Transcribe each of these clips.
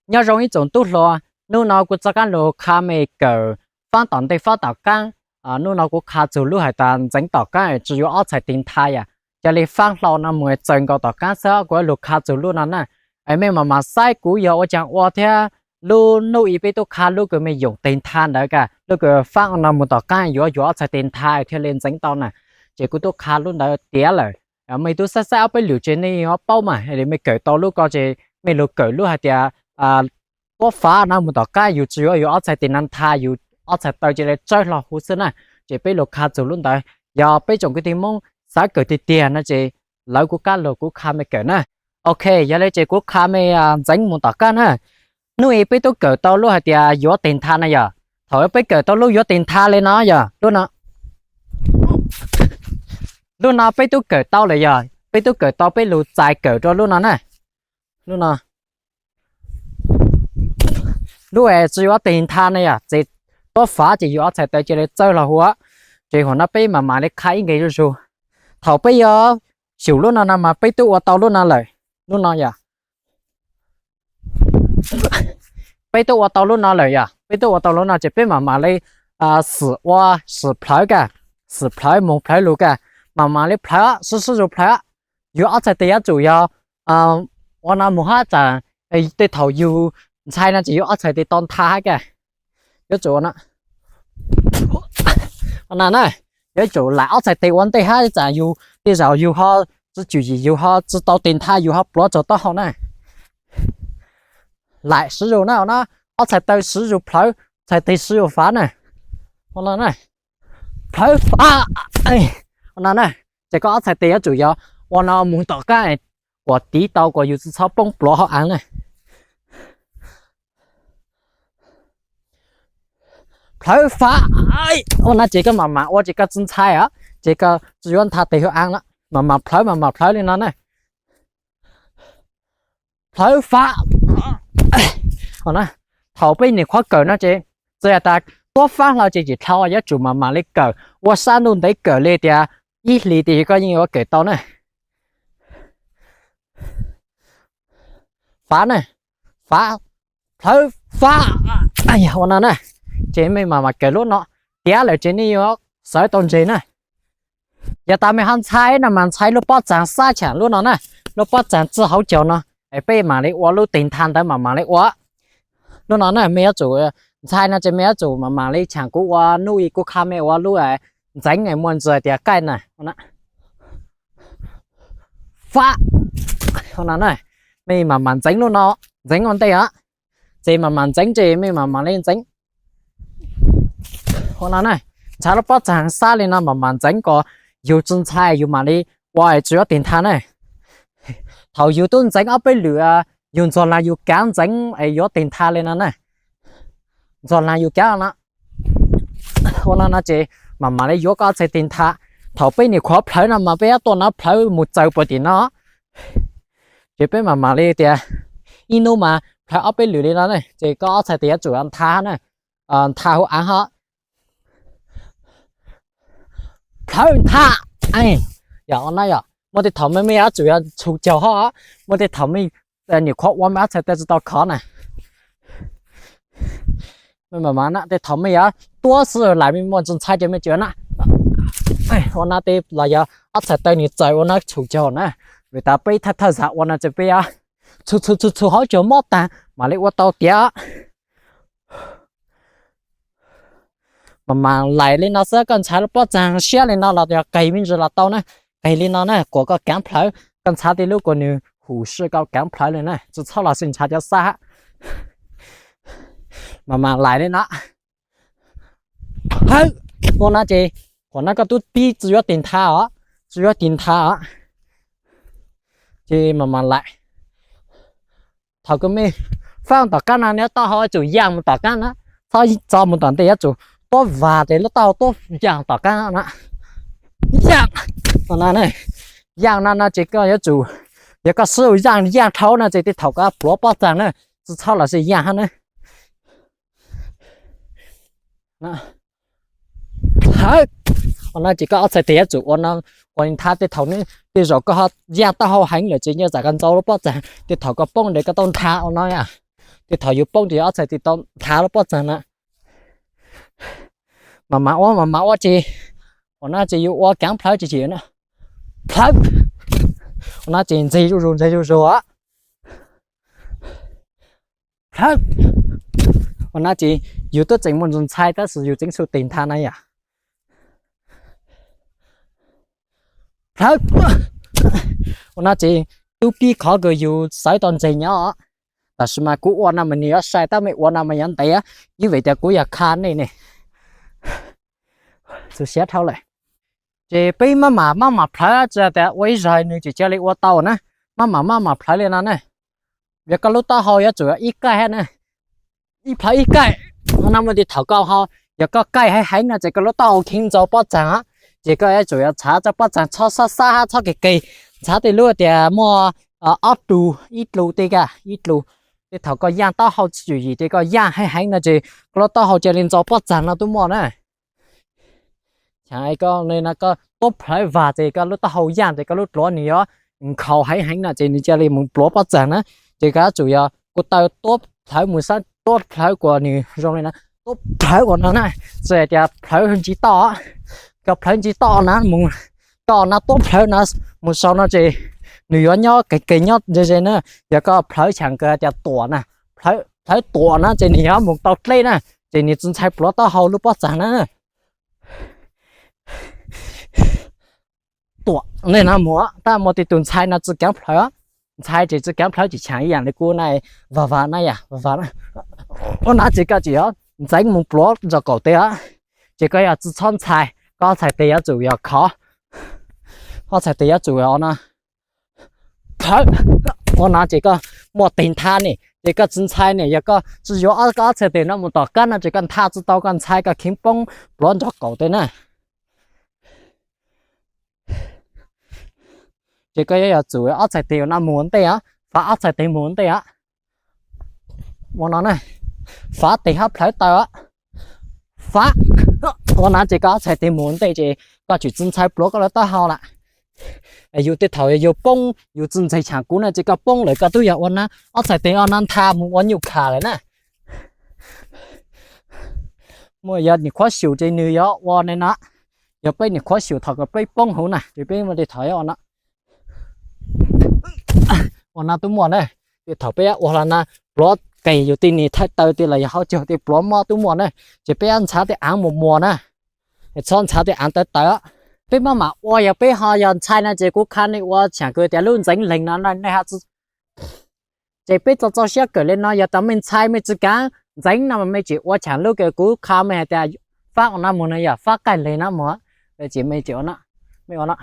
Nyob zoo ib tsoom tub hluas, hnub no kuv rov qab los qha mej kawm faab tom ntej faab tom qaab. Hnub no kuv qha txug lub hais tas ntxeev tom qaab tsi yuav ob txhais tes ntha yom. Ca le faab hlau no mus txaws nkaus tom qaab xwb, kuv yuav lug qha txug lub no na. Es mej mam mam saib kuv yog ua caag ua thiab. Lub hnub ib peb tub qha lub kws mej yoom tes ntha ntawd ka, lub kws faab no mus tom qaab yuav yuav ob txhais tes ntha thiaj le ntxeev tau na. Ces kuv tub qha lub ntawd tiav lawm. Mej tub saib saib ob peb lwm ces nej yuav paub mas, mej kawm tau lub ko ces mej lug kawm lub hais tias tuab fav no mus tom qaab yus tsi yuav yuav ob txhais tes ntha, yus ob txhais taw ca le tsawb hlo huv xwb na. Ces peb lug qha txug lub ntawd, yog peb tsoom kwv tij Moob xav kawm tiag tiag no ces lawv kuv kab lug kuv qha mej kawm na. Ok, yog le ces kuv qha mej ntxeev mus tom qaab na. Hnub ib peb tub kawm tau lub hais tias yuav tes ntha na yog. Thaum peb kawm tau lub yuav tes ntha le no yog, lub no peb tub kawm tau lawm yog, peb tub kawm tau peb lug txais kawm rua lub no na. Lub no, lub tsi yuav tes ntha na yog, ces tuab fav ces yus ob txhais taw ca le tsawb hlo huv. Ces huam no peb mam mam le qha ib nqe zuj zug. Thaum peb yuav xyum lub no no mas peb tub ua tau lub no lawm. Lub no yog, peb tub ua tau lub no lawm yog, peb tub ua tau lub no ces peb mam mam le xwm ua, xwm plhawv ka, xwm plhawv moog plhawv lug ka, mam mam le plhawv, sib sib zug plhawv. Yus ob txhais tes yuav tsum yog ua no mus hab tas tej thaum yus ntxhais no ces yus ob txhais tes tau ntha hab ka. Yuav tsum ua no na, yuav tsum laim ob txhais tes ua ntej hab tas yus tej zaum yus ho tsi tswm yim yus ho tsi tau tes ntha yus ho pluav tsaug taub hau na. Laim sib zug na, ob txhais taw sib zug plhawv, txhais tes sib zug fav na. Ua no na, plhawv fav, ua no na. Ces koj ob txhais tes yuav tsum yog ua no mus tom qaab kuas tiv tau kuas yus tsi txhob poob pluav hauv aav na. Plhawv fav, ua no ces koj mam mam ua ces koj tsi ntxhais os, ces koj tsi yuav ntha tes hauv aav lawm, mam mam plhawv mam mam plhawv li no na. Plhawv fav. Thaum peb nyuam qhuav kawm no ces txawm yog tas tuab fav hlo ces tsis dhau, yuav tsum mam mam li kawm ua sab ntuj ntev kawm li tias ib hlis tes koj yeej yuav kawm tau na. Fav na, fav, plhawv fav, ua no na. Ces mej mam mam kawm lub no tiav lawm ces nej yuav xav tau ntseg na. Yog tas mej ho ntxhais no mas ntxhais lub pob txaag xab tshaam lub no na, lub pob txaag txij hauv caug no, peb mam li ua lub tes ntha ntawd mam mam li ua. Lub no na mej yuav tsum, ntxhais no ces mej yuav tsum mam mam li tshaam kuv ua hnub ib kuv qha mej ua lub ntxeev muaj ntsis tias qaij na. Fav, mej mam mam ntxeev lub no, ntxeev ua ntej os. Ces mam mam ntxeev ces mej mam mam li ntxeev. Ua no na, ntxhais lub pob txaag xab li no mam mam ntxeev kom yus tsi ntxhais yus mam li ua tsi yuav tes ntha na. Thaum yus tub ntxeev ob peb lwm, yus ntxuag laag yus kaav ntxeev es yuav tes ntha li no na. Ntxuag laag yus kaav no. Ua no no ces mam mam li yuav koj ob txhais tes ntha. Thaum peb nyuam qhuav plhawv no mas peb yuav tuaj no plhawv mus txaws puag tim no. Ces peb mam mam li tias ib hnub mas plhawv ob peb lwm li no na, ces koj ob txhais tes yuav tsum ntha na, ntha hauv aav ho. Plhawv ntha. Yog ua no yog muaj tej thaum mej yuav tsum yog txhus caug ho, muaj tej thaum mej nyuam qhuav ua mej ob txhais taw tsi tau khov na. Tej thaum mej yuav tuab xwb laim mej muaj tsi ntxhais ces mej tseem na. Ua no tej los yog ob txhais taw nws txawm ua no txhus caug na. Vim tas peb thawj thawj zag ua no ces peb yuav txhus txhus txhus txhus hauv caug mob taag mam li ua tau tiav. Mam mam laim li no xwb, koj ntxhais lub pob txaag siab li no los yog qeg me ntsis los tau na. Qeg li no na, kuas koj kaav plhawv, koj ntxhais tej lub kuas nws hum si koj kaav plhawv li na, tsi txhob los xij ntxhais cov xab hab. Mam mam laim li no. Hawb, ua no ces, qhov no koj tub pib tsi yuav tes ntha os, tsi yuav tes ntha os. Ces mam mam laim. Thaum kws mej faab tom qaab no neb taub hau yuav tsum yaaj mus tom qaab na, txhob txo mus tom ntej, yuav tsum tuab vag tes lub taub hau tuab yaaj tom qaab na. Yaaj, yaaj no no ces koj yuav tsum, yog koj swb yaaj, yaaj dhau no ces tej thaum koj pluav pob txaag na, tsi txhob los xij yaaj hab na. Ua no ces koj ob txhais tes yuav tsum ua no, ua li ntha tej thaum ne, tej zaum koj ho yaaj taub hau heev lawm ces nyiaj txam koj ntxau lub pob txaag, tej thaum koj poob tes koj tau ntha ua no. Tej thaum yus poob ces ob txhais tes tau nthav lub pob txha na. Mas mas ua mas mas ua ces, ua no ces yus ua kaav plhawv ces, plhawv. Ua no ces ntxig zuj zus ntxig zuj zus. Plhawv. Ua no ces yus twb tseem muaj ntxhais tab sis yus tseem xub tes nthav na yom. Plhawv. Ua no ces twb pib qhov kws yus xawv tau ntxeg nyob. Tab sis mas kuv ua no mas nws yuav sai tab mej ua no mas yuav ntev, ib vim tias kuv yog kha nej ne. Txhua siab dhau lawm. Ces peb maj mam maj mam plhawv, tsis tias ua ib zaug nws tsis cia li ua tau na. Maj mam maj mam plhawv li no na. Yog koj lub taub hau yuav tsum ib kaij hab na, ib plhawv ib kaij. No muaj tej thaum koj ho, yog koj kaij heev heev no ces koj lub taub hau kheev ntxaug pob txha, ces koj yuav tsum yuav txhav txoj pob txha txhob xab xab hab txhob kev kev, txhav tej lub tias muaj ob ru, ib ru tej ka ib ru. Tej thaum koj yaaj taub hau tsis tswm yim ces koj yaaj heev heev no ces koj lub taub hau cia li ntxaug pob txha no tub muaj na. Koj tuab plhawv vag ces koj lub taub hau yaaj ces koj lub pluav nws yuav nkhaus heev heev no ces nws cia li mus pluav pob txha na. Ces koj yuav tsum yog kuv taw tuab plhawv mus sab tuab plhawv kuas nws zoo li no, tuab plhawv ua no na, tsis hais tias plhawv ntsis toj. Koj plhawv ntsis toj na, koj na tuab plhawv na mus saum no ces nws yuav nyob kev kev nyob ze ze na. Yog koj plhawv cheem kws tias tuam na, plhawv tuam na ces nws yuav mus tau dleb na, ces nws tsis ntshai pluav taub hau lub pob txha na. Tuam nej no mus, tab muaj tej tug ntxhais no tsis kaav plhawv, ntxhais ces tsis kaav plhawv ces cheem ib yaam li kuv na, vag vag na yom, vag vag. Ua no ces koj tsis yog ntxeev mus pluav ntsoog kaum teg os, ces koj yog tsis txhob ntshai, koj ob txhais tes yuav tsum yog khov, ob txhais tes yuav tsum yog no. Ua no ces koj muaj teg nthav ne, ces koj tsis ntshai ne, yog koj tsis yuav koj ob txhais tes no mus tom kab no ces koj nthav tsis tau, koj ntshai koj kheev poob pluav ntsoog kaum teg na. Ces koj yuav yog tsum ob txhais tes ua no mus ua ntej os, fav ob txhais tes mus ua ntej os. Ua no na, fav tes hab plhawv taw os. Fav, ua no ces koj ob txhais tes mus ua ntej ces koj tsis txhob ntshai pluav koj lub taub hau lawm. Yus tej thaum yus poob yus tsis ntxeg cheem kuv no ces koj poob lawm koj twb yog ua no, ob txhais tes ua no nthav mus ua nyuj kham lawm na. Muaj yog nim qhuav xyum ces nws yuav ua ne no, yog peb nim qhuav xyum thaum kws peb poob hauv na ces peb muaj tej thaum ua no. Ua no tub muaj na, tej thaum peb ua hlo no, pluav qes yus tej nim thaij taw tej los yog hauv caug tej pluav mob tub muaj na, ces peb ntxhab tej aav mus muas na, txhob ntxhab tej aav tawv tawv. Peb maj mam ua, yog peb ho yog ntshai no ces kuv qha nej ua cheem kws tias lub ntxeev leeg no nej ho tsis Ces peb txo txo siab kawm li no, yog tas mej ntshai mej tsis kaav ntxeev no mas mej tseem ua cheem lub kws kuv qha mej hais tias fab ua no mus no yog fab qaij leeg no mus, ces mej tseem ua no, mej ua no,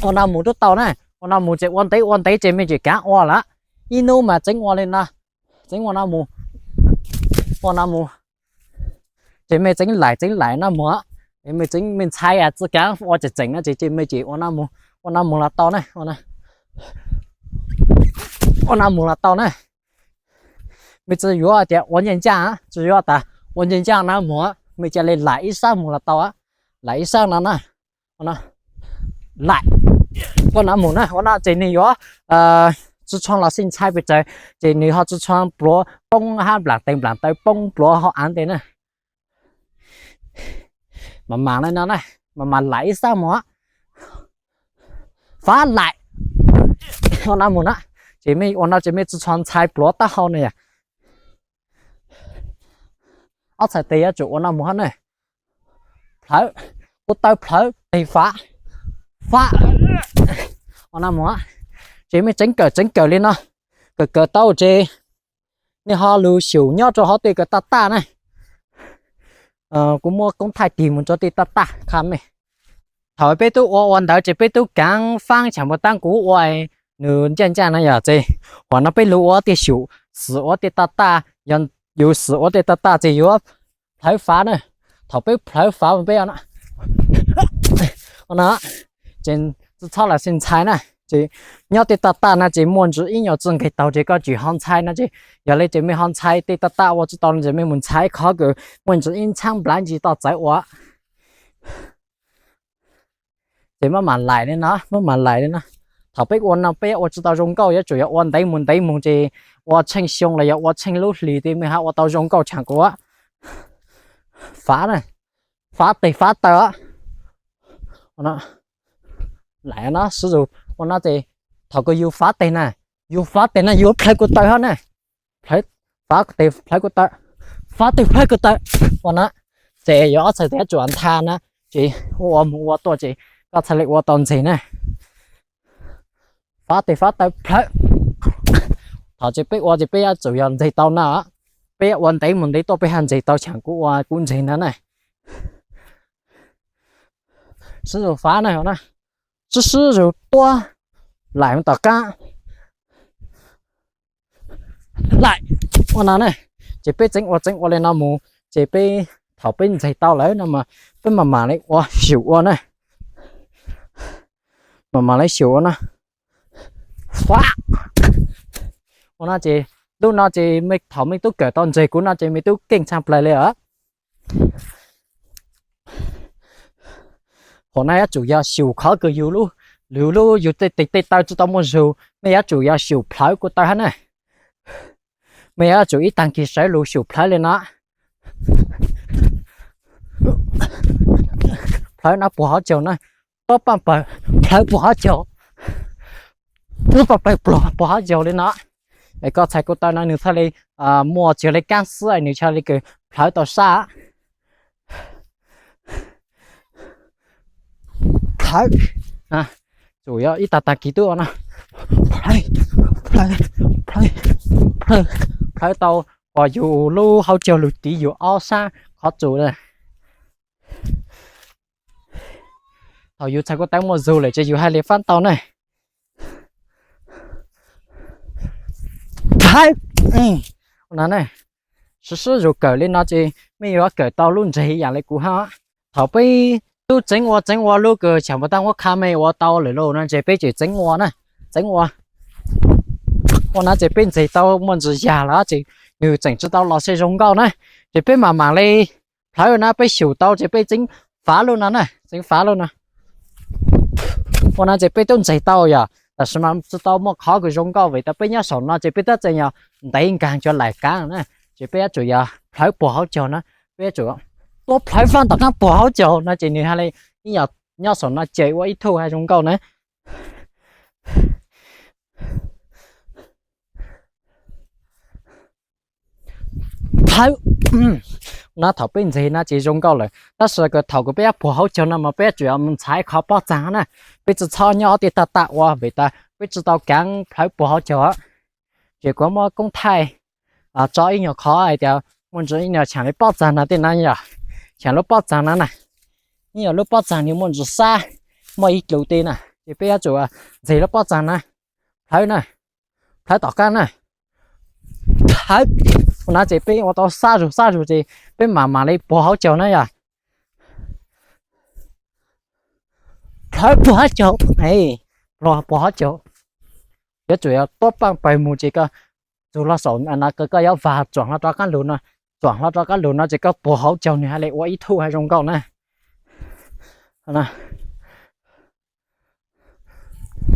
ua no mus tub tau na, ua no mus ces ua ntev ua ntev ces mej tseem kaav ua lawm. Ib hnub mas tseev ua li no, tseev ua no mus, ua no mus, ces mej tseev laim tseev laim no mus, mej tseev mej ntshai tsis kaav ua tseem tseem no ces mej tseem ua no mus, ua no mus los tau na, ua no mus los tau na. Mej tsis yuav tias ua ncej ncaaj, tsis yuav tas ua ncej ncaaj no mus, mej cia li laim ib sab mus los tau, laim ib sab no na, laim, ua no mus na, ua no ces nws yuav tsis tshua los xij ntshai pes tsawg, ces nws ho tsis tshua pluav poob hab nplaam tes nplaam taw poob pluav hauv aav tes na. Mas mas li no na, mas mas laim ib sab mus, fab laim, ua no mus na, ces mej ua no ces mej tsis tshua ntshai pluav taub hau na yom. Ob txhais tes yuav tsum ua no mus hab na. Plhawv, kuv taw plhawv tes fav, fav, ua no mus, ces mej tseev kawm tseev kawm li no, kawm kawm tau ces nej ho lug xyum nyob rau hauv tej kws taj taj na. Kuv muab koob thaij tig mus rau tej taj taj qha mej. Thaum peb tub ua ua ntawd ces peb tub kaav faab tsham npua taab kuv ua nws ncaaj ncaaj na yom, ces huam no peb lug ua tej xyum, xwm ua tej taj taj, yog yus xwm ua tej taj taj ces yuav plhawv fav na. Thaum peb plhawv fav peb ua no, ces tsis txhob los xij ntshai na. Ces nyob tej taj taj no ces muaj ntsis ib nyuag tsi nqeg taug ces koj tsis ho ntshai no ces, yog li ces mej ho ntshai tej taj taj ua tsis tau no ces mej mus ntshai qhov kws muaj ntsis ib ntshaab nplav ntsis toj txawv ua. Ces maj mam laim li no, maj mam laim li no. Thaum peb ua no peb ua tsis tau zoo nkauj, yuav tsum yog ua ntev mus ntev mus ces ua tsheej xyoo los yog ua tsheej lub hlis ces mej ho ua tau zoo nkauj tshav kuv. Fav na, fav tes fav taw. Lam no sib zus ua no ces thaum kws yus fav tes na, yus fav tes na yus plhawv kuv taw hab na. Fav tes plhawv kuv taw, fav tes plhawv kuv taw. Ua no ces yuav ob txhais tes yuav tsum ntha na, ces ua mus ua tuaj ces koj txhaj le ua tau ntxeg na. Fav tes fav taw plhawv. Thaum ces peb ua ces peb yuav tsum yog ntxeg tau na. Peb yuav ua ntev mus ntev tuaj peb ho ntxeg tau tshav kuv ua kuv ntxeg na na. Sib zus fav na, sib sib zus tuab laim tom qab. Laim ua no na, ces peb txeev ua txeev ua li no mus, ces peb thaum peb ntxeg tau lawm no mas peb mam mam li ua xyum ua na. Mam mam li xyum ua na. Ua no ces, lub no ces mej thaum mej tub kawm tau ntxeg kuv no ces mej tub keej tshaj plaws li os. Hom no yuav tsum yog xyum qhov kws yus lub, yus lub yus tej tes tej taw tsis tau muaj zug, mej yuav tsum yog xyum plhawv kuv taw hab na. Mej yuav tsum ib tag kis sawv lug xyum plhawv li no. Plhawv no puag hauv caug na, tuab paaj pawg plhawv puag hauv caug, tuab paaj pawg puag hauv caug li no. Es koj txhais kuv taw no nws txhaj li muaj tsis li kaab xwb, nws txhaj li kws plhawv tau sab. Plhawv, tsum yog ib tag tag kis tub ua no, plhawv, plhawv, plhawv, plhawv tau kom yus lub hauv caug lug tiv yus ob sab qhov tsum. Thaum yus txhais kuv taw muaj zug lawm ces yus haj li faab tau na. Plhawv, ua no na, sib sib zug kawm li no ces mej yuav kawm tau lub ntxeg ib yam li kuv hab. Thaum peb tub txeev ua txeev ua lub kws tshav puas taab huab qha mej ua tau lawm lauj no ces peb tseem txeev ua na, txeev ua. Ua no ces peb ntxeg tau muaj ntsis yag lawm ces nws tseem tsis tau los zoo nkauj na, ces peb mam mam li plhawv na, peb xyum tau ces peb txeev fav lub no na, txeev fav lub no. Ua no ces peb tub ntxeg tau yog tam sim mas tsis tau muaj qhov kws zoo nkauj vim tas peb nyob saum no ces peb tab txawm yog ntev nkaag cov laim kaav na, ces peb yuav tsum yog plhawv puag hauv caug na, peb yuav tsum tuab plhawv faab tom qaab puag hauv caug no ces nws haj li ib yam nyob saum no ces ua ib thum haj zoo nkauj na. Plhawv no thaum peb ntxeg no ces zoo nkauj lawm tab sis thaum kws peb yuav puag hauv caug no mas peb yuav tsum mus ntxhais qhov pob txaag na, peb tsi txhob nyob tej tag tag ua vim tas peb tsi tau kaav plhawv puag hauv caug. Ces kuv muab koob thaij tso ib nyuag qhov hais tias muaj ntsis ib nyuag tshaam li pob txaag no tej na yog, tshaam lub pob txaag no na, ib nyuag lub pob txaag nws muaj ntsis sab, muaj ib dlus tej na ces peb yuav tsum ntxeg lub pob txaag na, plhawv na, plhawv tom qaab na, plhawv. Ua no ces peb ua tau sab zug sab zug ces peb mam mam li puag hauv caug na yog. Plhawv puag hauv caug, puag hauv caug. Yuav tsum yog tuab paaj pawg mus ces koj txug lug saum no koj yuav vaag tsuam hlo rov qaab lug no, tsuam hlo rov qaab lug no ces koj puag hauv caug nws haj li ua ib thum haj zoo nkauj na.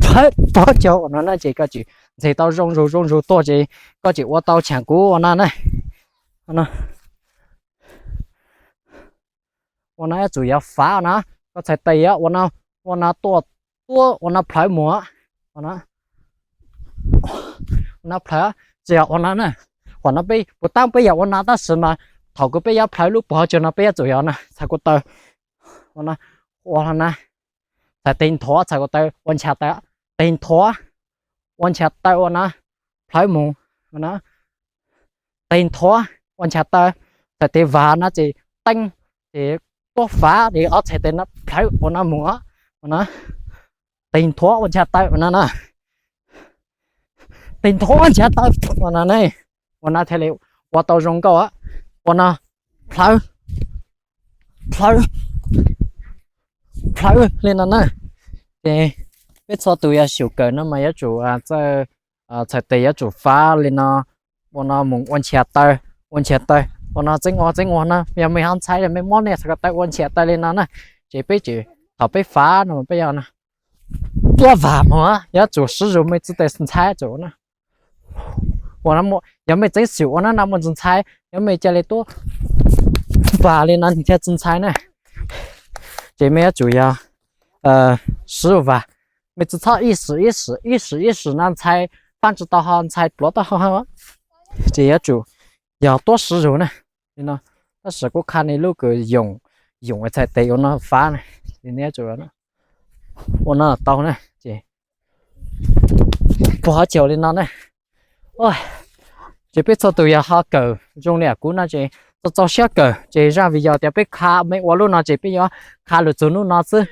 Plhawv puag hauv caug no na ces koj tseem ntxeg tau zoo zug zoo zug tuaj ces koj tseem ua tau tshaam kuv ua no na. Ua no yuav tsum yog fav na, koj txhais tes ua no, ua no tuaj, tuab ua no plhawv mus, ua no plhawv, tsi yog ua no na. Huam no peb puas taab peb yog ua no tab sis mas thaum kws peb yuav plhawv lub puag hauv caug no peb yuav tsum yog no, txhais kuv taw, ua no, ua no na, txhais tes nthuav txhais kuv taw ua nchav taw, tes nthuav ua nchav taw ua no, plhawv mus, tes nthuav ua nchav taw, txhais tes vav no ces teeb, ces tuab fav ces ob txhais tes no plhawv ua no mus, ua no, tes nthuav ua nchav taw ua no na, tes nthuav ua nchav taw ua no ne, ua no thiaj li ua tau zoo nkauj. Ua no plhawv, plhawv, plhawv li no na. Ces peb txhua tus yog xyum kawm no mas yuav tsum txawj, txhais tes yuav tsum fav li no, ua no mus ua nchav taw, ua nchav taw, ua no txeeb ua txeeb ua no, yog mej ho ntxhais mej muab nej txhais ko taw ua nchav taw li no na. Ces peb tseem, thaum peb fav no peb yog no, Tuab vam mus, yuav tsum siv zog mej txhais tes ntxhais tsum na. Ua, yog mej txeev xyum ua na no muaj ntxhais, yog mej ca le tuab vam li no thiaj txhais ntxhais na. Ces mej yuav tsum yog siv vam, mej tsis txhob ib sim ib sim ib sim ib sim no ntxhais faab tsis tau ho ntxhais pluav taub hau. Ces yuav tsum yog tuab siv zog na. Li no, tab sis kuv qha nej lub kws yoom, yoom txhais tes ua no fav na, ces nej yuav tsum ua no tau na. Ces puag hov caum li no na. Ces peb txhua tus yog ho kawm zoo li kuv no ces txaus txaus siab kawm, ces zaj video tias peb qha mej ua lub no ces peb yuav qha lug txug nub no xwb.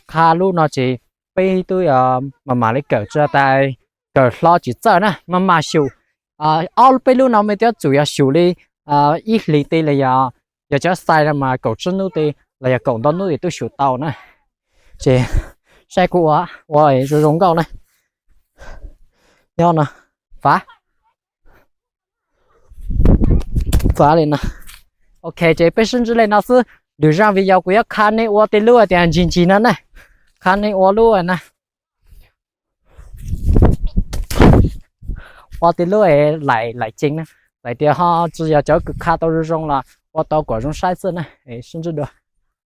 Qha lub no ces peb tub mam mam li kawm tsi tas, kawm hlo tsis txawj na, mam mam xyum. Ob peb lub no mej twb yuav tsum yog xyum li ib hlis tej los yog, yog cov xais no mas kaum tsib nub tej los yog kaum ntau nub es twb xyum tau na. Ces saib kuv ua, ua zoo zoo nkauj na. Nyob no, fav, fav li no. Ok, ces peb sib ntsib li no xwb, lwm zaj video kuv yuav qha nej ua tej lub tias ntsis ntsis no na, qha nej ua lub na, ua tej lub laim laim ceev na, txawm tias ho tsis yog cov kws qha tau zoo zoo los ua tau kom zoo saib xwb na. Sib ntsib dua.